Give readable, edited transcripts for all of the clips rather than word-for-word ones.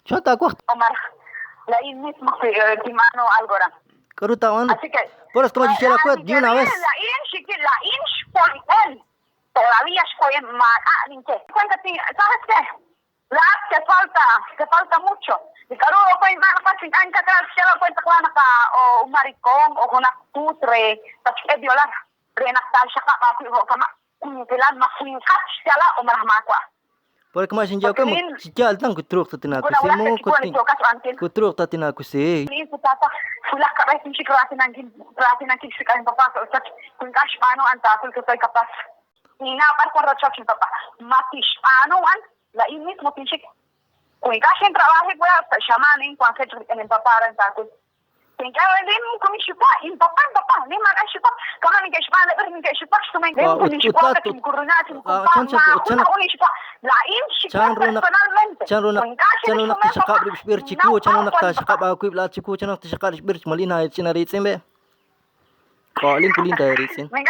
Chan taawaj? K'aru taab'aanu? Por eso kama xinye aawe de una vez. Lahat te falta, te falta mucho. O un maricón o una putre, violar. Porque kama xinye aawe chi yaal tan kutruuq tatinakusi mu kutruuq tatinakusi. Chanru naq chanru naq tixaqab' rib' xb'ir chiwu chanru naq taaxaqab' aawib' laa'at chiwu chanru naq tixaqab' xb'ir malin aach'ina riitz'in be'. K'o'lin kulin ta riitz'in. Kulin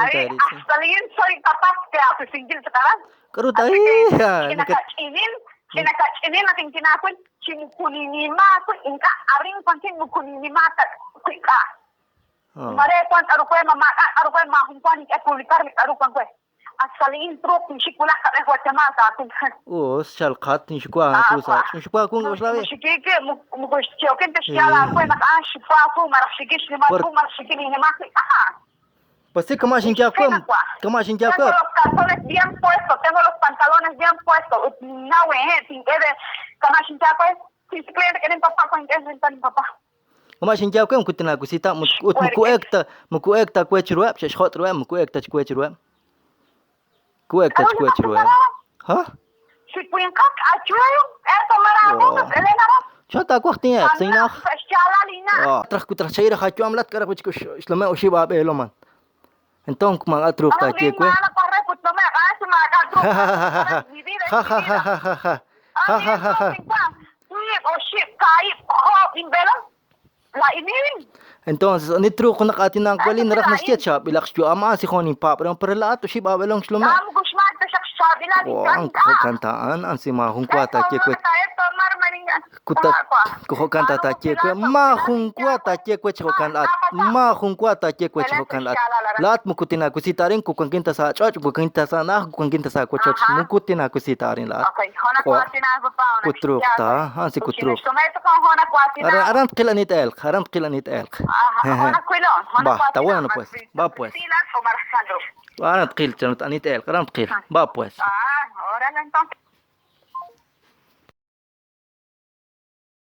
ta riitz'in. K'aru ta Us xalqat nxukwa kusa nxukwa kun k'oxla be. Pues sí, kama xinye aawe kama xinye aawe. Tengo los calzones bien puestos, tengo los pantalones bien puestos. Kama xinye aawe mukutinakusi ta ut muku'ek ta muku'ek ta kwe chiruheb' xe'xjot' ruheb' muku'ek ta chkwe chiruheb'. Ku'ek ta chkwe chiruheb'. Ha? Chan taawaj tin'eq sinaj. Traj kutraj chayra jayu'am lat k'araj wich xlome' oxib' ab'eeloman. Entonces man atruuq taaye we. Ja ja ja ja. Ja ja ja ja ja ja. Ja ja ja ja. Entonces ani truuq naq aatinank wali naraj naxye chaab'ilaq xyu'am a'an si jun inpaab' rehom pero laa'at oxib' ab'eelon xlome'. Wan jo'kan ta'an an si maajun wa taaye we. Kuta jo'kan ta taaye we maajun wa taaye we chi jo'kan laa'at maajun wa taaye we chi jo'kan laa'at. Laa'at muku tinakusi ta arin kuwankin ta sa' ch'och' kuwankin ta sa' na'aj kuwankin ta sa' wochoch muku tinakusi ta arin laa'at. Kutruuq ta a'an si kutruuq. Aran tqil ani t'elq aran tqil ani t'elq. Va, está bueno pues. Va pues. Aran tqil ani t'elq aran tqil. Va pues.